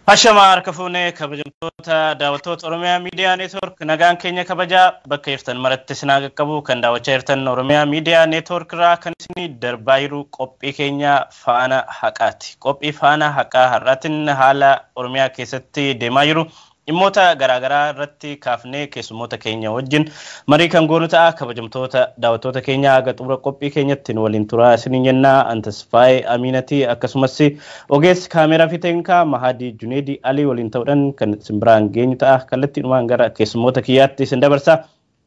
Hashamaa harka fuunee kabajamtoota daawwattoota Oromiyaa Miidiyaa Neetwoork, nagaan keenya kabajaa bakka jirtan maratti isin haa qaqqabu. Kan daawwachaa jirtan Oromiyaa Miidiyaa Neetwoork irraa kan isinii darbaa jiru qophii keenya Faana Haqaati. Qophii Faana Haqaa har'aatiin haala Oromiyaa keessatti deemaa jiru dhimmoota garaagaraa irratti kaafnee keessummoota keenya wajjin marii kan goonu ta'a. Kabajamtoota daawwattoota keenya, haga xumura qophii keenyatti nu waliin turaa isiniin jennaa. Antasfaayee Amiinatii akkasumas ogeessi kaameeraa fi teeknikaa Mahadii Juneedii Alii waliin ta'uudhaan kan isin biraan geenyu ta'a. Kallattiidhumaan gara keessummoota kiyyaatti isin dabarsa.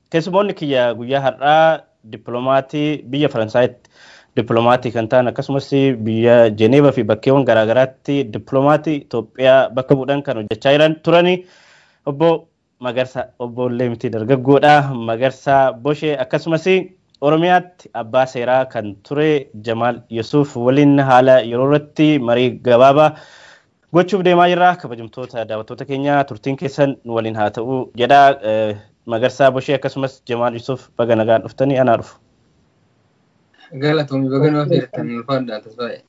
Keessummoonni kiyya guyyaa har'aa dippiloomatii biyya Faransaayitti dippiloomatii kan ta'an, akkasumas biyya Jeneevaa fi bakkeewwan garaagaraatti dippiloomatii Itoophiyaa bakka bu'uudhaan kan hojjechaa jiran turanii, obbo Magarsaa, obbo Leemtii dargaggoodha, Magarsaa Boshee, akkasumas Oromiyaatti abbaa seeraa kan ture Jamaal Yusuuf waliin haala yeroo irratti marii gabaabaa gochuuf deemaa jirra. Kabajamtoota daawwattoota keenya, turtiin keessan nu waliin haa ta'u jedha. Magarsaa Boshee akkasumas Jamaal Yusuuf, baga nagaan dhuftanii, anaa dhufu. Galatoomii, baga nama feertan, ulfaadhaa Tasfaayee.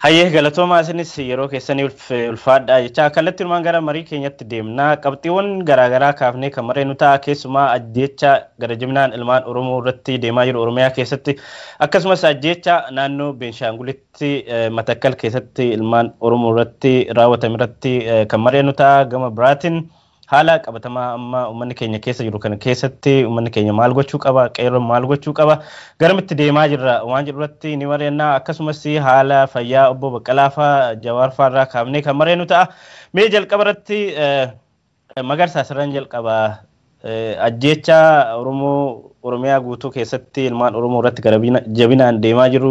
Hayyee, galatoomaa, isinis yeroo keessanii ulfaadhaa jecha kallattiinumaan gara marii keenyatti deemnaa. Qabxiiwwan garaagaraa kaafnee kan maree nu ta'a. Keessumaa ajjeecha gara jabinaan ilmaan Oromoo irratti deemaa jiru Oromiyaa keessatti, akkasumas ajjeecha naannoo Beenshaangulitti Matakkal keessatti ilmaan Oromoo irratti raawwatame irratti kan maree nu ta'a. Gama biraatiin haala qabatamaa amma uummanni keenya keessa jiru kana keessatti uummanni keenya maal gochuu qaba, qeerroon maal gochuu qaba, garamitti deemaa jirra waan jedhu irratti ni mari'annaa. Akkasumas haala fayyaa obbo Baqqalaa fa'aa, Jawaar fa'aa irraa kaafnee kan mari'annu ta'a. Mee jalqaba irratti Magarsaa, sirran jalqaba. Ajjeecha Oromoo Oromiyaa guutuu keessatti ilmaan Oromoo irratti gara jabinaan deemaa jiru.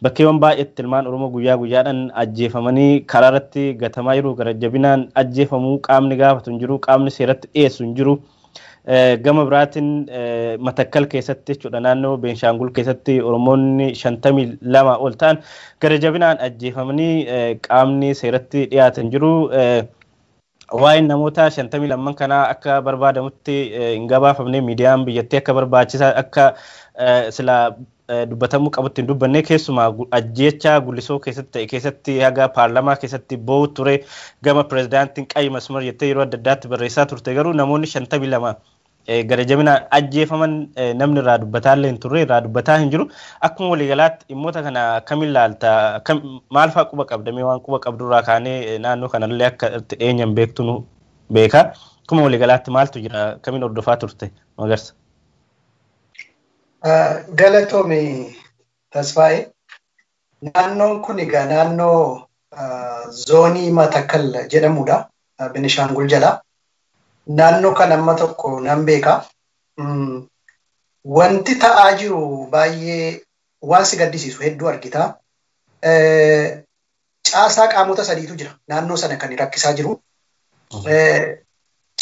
Bakkeewwan baay'eetti ilmaan Oromoo guyyaa guyyaadhaan ajjeefamanii karaa irratti gatamaa jiru. Gara jabinaan ajjeefamuu qaamni gaafatu hin jiru, qaamni seeratti dhiyeessu hin jiru. Gama biraatiin Matakkal keessatti jechuudha, naannoo Beenshaangul keessatti Oromoonni 52 ol ta'an gara jabinaan ajjeefamanii qaamni seeratti dhiyaatan jiru. Waa'een namoota 52 kanaa akka barbaadamutti hin gabaafamne, miidiyaan biyyattii akka barbaachisaa akka sila dubbatamuu qabutti hin dubbanne. Keessumaa ajjeechaa Gullisoo keessatti ta'e keessatti haga paarlamaa keessatti boo'u ture, gama pirezidaantiin ቀይ መስመር jettee yeroo adda addaatti barreessaa turte. Garuu namoonni 52 gara jabinaan ajjeefaman namni irraa dubbataa illee hin turre, irraa dubbataa hin jiru. Akkuma waliigalaatti dhimmoota kana akkamiin ilaalta? Maal fa'aa quba qabda? Mee waan quba qabdurraa kaanee, naannoo kanallee akka itti dhiyeenyaan beektu nu beeka. Akkuma waliigalaatti maaltu jira? Akkamiin hordofaa turte, Magarsa? Galatoomi, Tasfaayee. Naannoon kun egaa naannoo zoonii Matakkal jedhamudha. Benishaangul jala. Naannoo kan amma tokko nan beeka. Wanti ta'aa jiru baay'ee waan si gaddisiisu hedduu argita. Caasaa qaamota sadiitu jira naannoo sana kan rakkisaa jiru.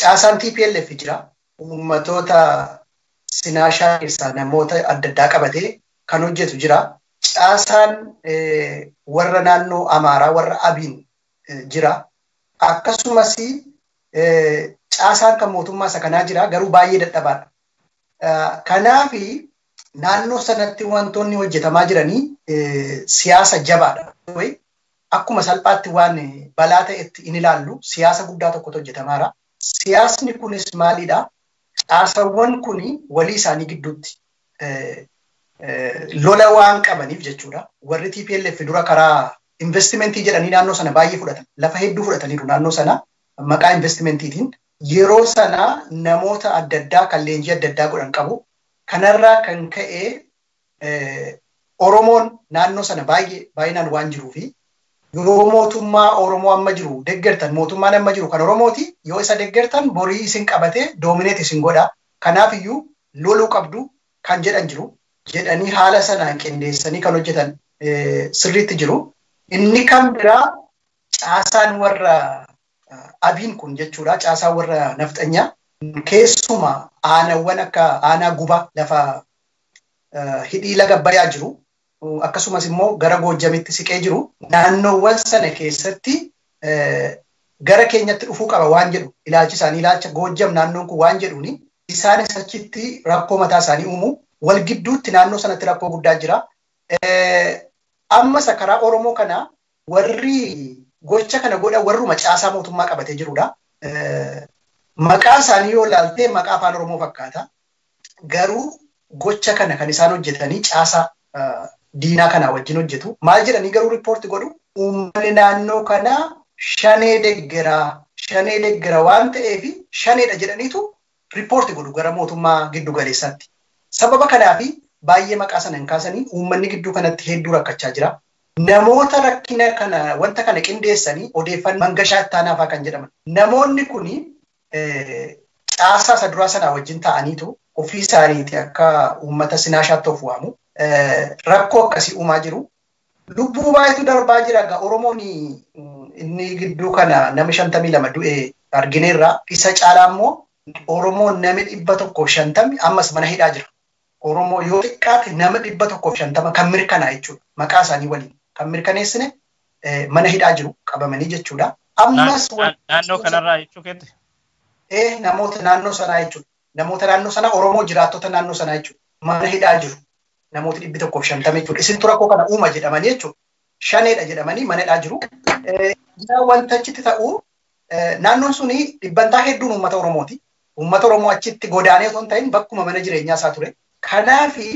Caasaan TPLF jira. Uummatoota Sinaashaa keessaa namoota adda addaa qabatee kan hojjetu jira. Caasaan warra naannoo Amaaraa, warra Abiin jira. Akkasumas caasaan kan mootummaa isa kanaa jira, garuu baay'ee dadhabaadha. Kanaafi naannoo sanatti wantoonni hojjetamaa jiranii siyaasa jabaadha. Akkuma salphaatti waan balaa ta'etti in ilaallu, siyaasa guddaa tokkotu hojjetamaara. Siyaasni kunis maalidha? Caasawwan kuni walii isaanii gidduutti lola waan qabaniif jechuudha. Warri TPLF dura karaa investimentii jedhanii naannoo sana baay'ee fudhatan. Lafa hedduu fudhataniiru naannoo sana maqaa investimentiitiin. Yeroo sana namoota adda addaa kan leenjii adda addaa godhan qabu. Kanarraa kan ka'e Oromoon naannoo sana baay'ee baay'inaan waan jiruufi yoo mootummaa Oromoo amma jiru deeggartan, mootummaan amma jiru kan Oromooti, yoo isa deeggartan borii isin qabatee dominate isin godha. Kanaaf iyyuu loluu qabdu kan jedhan jiru jedhanii haala sanaan qindeessanii kan hojjetan sirriitti jiru. Inni kan biraa caasaan warra Abiin kun jechuudha. Caasaan warra nafxanyaa keessumaa aanawwan akka aanaa Gubaa lafa hidhii laga Abbayyaa jiru, akkasumas immoo gara Goojjamitti siqee jiru, naannoowwan sana keessatti gara keenyatti dhufuu qaba waan jedhu ilaalchi isaanii, ilaalcha Goojjam naannoon kun waan jedhuuni, isaanis achitti rakkoo mataa isaanii uumu. Wal gidduutti naannoo sanatti rakkoo guddaa jira. Amma isa karaa Oromoo kana warri gocha kana godha warruma caasaa mootummaa qabatee jirudha. Maqaa isaanii yoo ilaalte maqaa afaan Oromoo fakkaata. Garuu gocha kana kan isaan hojjetanii caasaa diinaa kanaa wajjin hojjetu. Maal jedhanii garuu riippoorti godhu? Uummanni naannoo kanaa shanee deeggaraa waan ta'eef shaneedha jedhaniitu riippoorti godhu gara mootummaa giddu galeessaatti. Sababa kanaafi baay'ee maqaa sana hin kaasanii uummanni gidduu kanatti hedduu rakkachaa jira. Namoota rakkina kana wanta kana qindeessanii odeeffannoo Mangashaa Ittaanaa fa'aa kan jedhaman. Namoonni kuni caasaa isa duraa sanaa wajjin ta'aniitu ofii isaaniiti akka uummata Sinaashaatti of waamu. Rakkoo akkasii uumaa jiru. Lubbuu baay'eetu darbaa jira. Egaa Oromoon inni gidduu kana nama 52 du'e argineerra. Isa caalaa immoo Oromoon nama 150 ammas mana hidhaa jira. Oromoo yoo xiqqaate nama 150 kan mirkanaa jechuudha. Maqaa isaanii waliin kan mirkaneessine mana hidhaa jiru qabamanii jechuudha. Ammas naannoo kanarraa jechuu keetti? Namoota naannoo sanaa jechuudha. Namoota naannoo sanaa Oromoo jiraattota naannoo sanaa jechuudha. Mana hidhaa jiru. Namoota 150 jechuudha. Isintu rakkoo kana uuma jedhamanii jechuudha. Shaneedha jedhamanii mana hidhaa jiru. Wanta achitti ta'u naannoon suni dhibbantaa hedduun uummata Oromooti. Uummata Oromoo achitti godaanee osoo hin ta'in bakkuma mana jireenyaa isaa ture. Kanaafi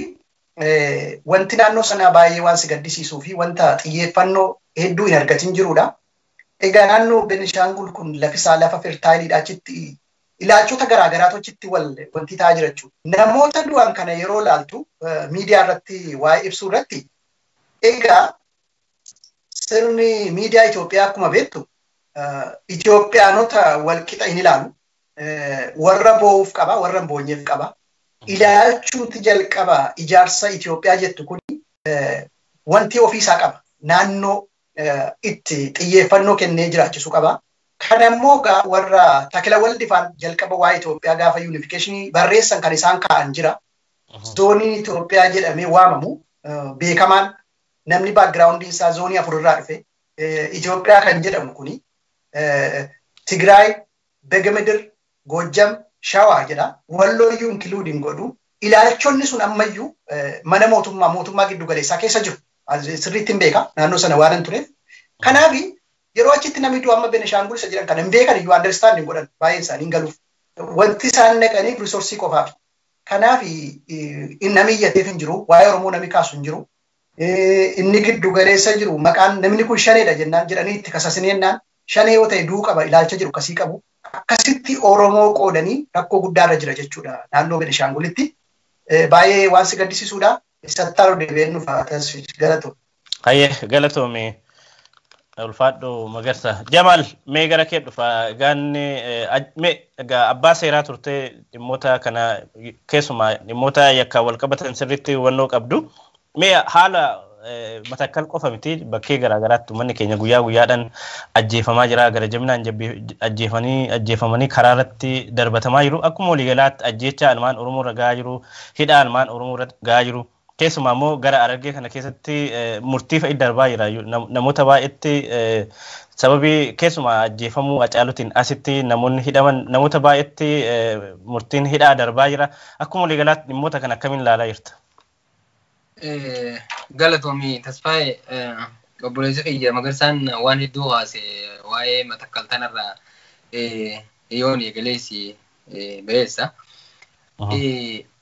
wanti naannoo sanaa baay'ee waan si gaddisiisuu fi wanta xiyyeeffannoo hedduu hin argatin jirudha. Egaa naannoo Benishaangul kun lafisaa lafa fertaayiliidha achitti ilaalchota garaagaraatu achitti wanti ta'aa jira jechuudha. Namoota du'an kana yeroo ilaaltu miidiyaa irratti waa'ee ibsuu irratti egaa sirni miidiyaa Itoophiyaa akkuma beektu Itoophiyaanota walqixa hin ilaalu. Warra boo'uuf qaba, warra hin boonyeef qaba. Ilaalchuuti jalqaba ijaarsa Itoophiyaa jettu kun wanti ofiisaa qaba. Naannoo itti xiyyeeffannoo kennee jiraachisuu qaba. Kana immoo warra Takila Waldifaan jalqaba waa'ee Itoophiyaa gaafa yuunifikeeshinii barreessan kan isaan kaa'an jira. Zooniin Itoophiyaa jedhamee waamamu beekamaan namni baakgiraawundiin isaa zoonii 4 irraa dhufe Itoophiyaa kan jedhamu kuni Tigraay, Begemidir, Gojjam, Shawaa jedha. Wallooyyuu inkluudin godhu. Ilaalchonni sun ammayyuu mana mootummaa giddu galeessaa keessa jiru. Sirriitti hin beeka naannoo sana waan hin tureef. Kanaaf yeroo achitti namni du'u amma Benishaangul isa jedhan kana hin beekan iyyuu understand hin godhan baay'een isaanii hin galuuf. Wanti isaan naqaniif risoorsii qofaaf. Kanaaf namni iyyateef hin jiru. Waa'ee Oromoo namni kaasu hin jiru. Inni giddu galeessa jiru maqaan namni kun shaneedha jennaan jedhanii itti kasasinee jennaan shanee yoo ta'e du'uu qaba ilaalcha jiru kasii qabu. Akkasitti Oromoo qoodanii rakkoo guddaarra jira jechuudha naannoo Benishaangulitti. Baay'ee waan si gaddisiisuudha. Isatti haala deebi'een nuuf haa taasisu. Galatoome. Hayyee galatoome. Ulfaadhu Magarsa. Jamaal mee gara kee dhufa. Gaanni mee abbaa seeraa turtee dhimmoota kana keessumaa dhimmoota yakkaan wal qabatan sirriitti hubannoo qabdu. Mee haala Matakkal qofa miti bakkee garaagaraatti uummanni keenya guyyaa guyyaadhaan ajjeefamaa jira. Gara jabinaan ajjeefamanii karaa irratti darbatamaa jiru. Akkuma waliigalaatti ajjeechaa ilmaan Oromoo irra gahaa jiru. Hidhaa ilmaan Oromoo irra gahaa jiru. Keessumaa immoo gara Harargee kana keessatti murtii fa'i darbaa jira. Namoota baay'eetti sababii keessumaa ajjeefamuu Hacaaluutiin asitti namoonni hidhaman namoota baay'eetti murtiin hidhaa darbaa jira. Akkuma waliigalaatti dhimmoota kana akkamiin ilaalaa jirta? Galatoomii Tasfaayee obboleessa kiyya Magarsaan waan hedduu haase waa'ee Matakkal tanarraa yoon eegalees ba'eessa.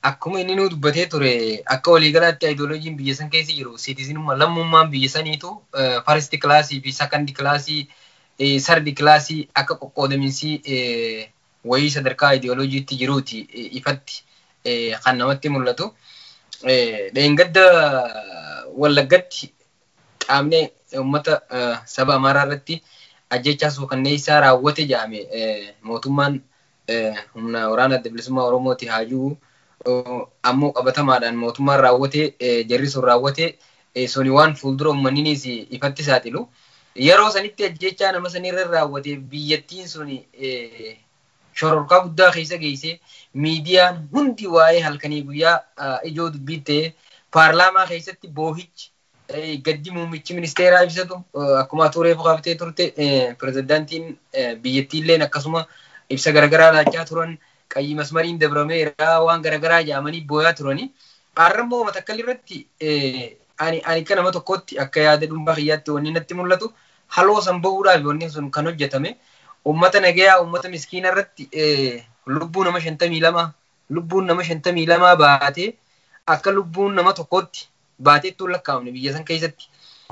Akkuma inni nuu dubbatee ture akka waliigalaatti ayidooloojiin biyya san keessa jiru siitizinummaa lammummaan biyya saniitu first classii fi second classii third classii akka qoqqoodaminsi wayii sadarkaa ayidooloojiitti jiruuti ifatti kan namatti mul'atu. Dheengadda Wallaggatti qaamni uummata saba Amaaraa irratti ajjechaa suukanneessaa raawwate jedhame mootummaan humna waraana adda bilisummaa Oromooti haa jiru ammoo qabatamaadhaan mootummaan raawwate jarri sun raawwate suni waan fuuldura uummanninis ifatti saaxilu. Yeroo sanitti ajjechaa nama sanirra raawwate biyyattiin sun shororkaa guddaa keessa geesse miidiyaan hundi waa'ee halkanii guyyaa ijoo dubbii ta'e paarlaamaa keessatti boohichi gaddi muummichi ministeeraa ibsatu akkuma tureef qabatee turte pirezidaantiin biyyattiilleen akkasuma ibsa garagaraa laachaa turan qayyi masmariin dabrameera waan garagaraa jedhamanii booyaa turani. Har'a immoo Matakkal irratti ani akka nama tokkotti akka yaada dhuunfaa kiyyaatti wanni natti mul'atu Haloo san bahuudhaaf wanni sun kan hojjetame uummata nagayaa, uummata miskiina irratti lubbuu nama 52, lubbuun nama 52 baatee akka lubbuun nama tokkootti baateettuu lakkaa'amne biyya san keessatti.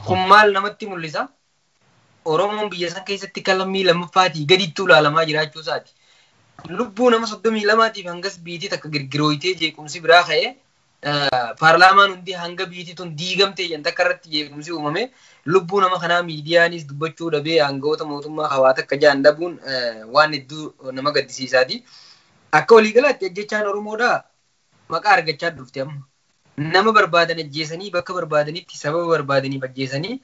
Kun maal namatti mul'isa? Oromoon biyya san keessatti kan lammii lammaffaatii gadittuu ilaalamaa jiraachuu isaati. Lubbuu nama 32tiif hangas biitii takka girgirooyitee jeequmsi biraa ka'ee, paarlaamaan hundi hanga biitii tun diigamtee jedhan takka irratti jeequmsi uumame, lubbuu nama kanaa miidiyaanis dubbachuu dhabee, aangawoota mootummaa hawaa takka jaan dhabuun waan hedduu nama gaddisiisaati. Akka waliigalaatti ajjechaan Oromoodhaa maqaa argachaa dhufte amma. Nama barbaadan ajjeesanii, bakka barbaadanitti sababa barbaadaniif ajjeesanii,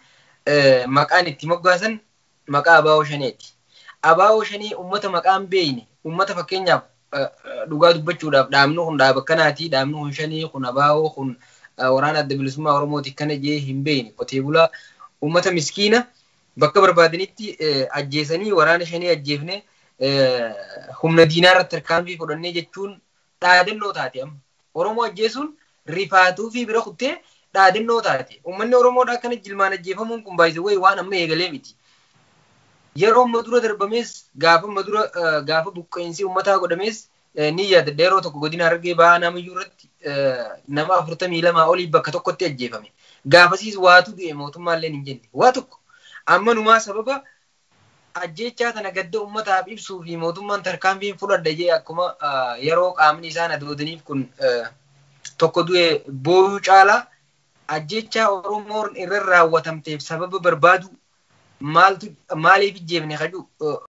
maqaan itti moggaasan maqaa Abaa'oo Shaneeti. Abaa'oo Shanee uummata maqaan beeyne, uummata fakkeenyaaf dhugaa dubbachuudhaaf dhaabni kun dhaaba akkanaati, dhaabni kun Shanee, kun Abaa'oo, kun waraana Adda Bilisummaa Oromooti kana jee hin beeyne, qotee bulaa, uummata miskiina bakka barbaadanitti ajjeesanii, waraana Shanee ajjeefne, humna diinaa irratti tarkaanfii fudhannee jechuun dhaadannoo taate amma. Oromoo ajjeesuun rifaatuu fi bira kuttee dhaadannoo taate. Uummanni Oromoodhaa akkana jilmaan ajjeefamuun kun baay'ee waan amma eegalee miti. Yeroo amma dura darbamees, gaafa amma dura gaafa buqqeensi uummataa godhamees ni yaadadha. Yeroo tokko godina Harargee Bahaa Namayyuu irratti nama 42 olii bakka tokkotti ajjeefame. Gaafasiis waatu du'e mootummaallee hin jenne. Waa tokko. Amma numaa sababa ajjeechaa kana gadda uummataaf ibsuu fi mootummaan tarkaanfiin fudhadha jee, akkuma yeroo qaamni isaan adoodaniif kun tokko du'e booyuu caalaa, ajjeechaa Oromoon irra raawwatamteef sababa barbaadu, maaltu maaliif ijjeefne kaju.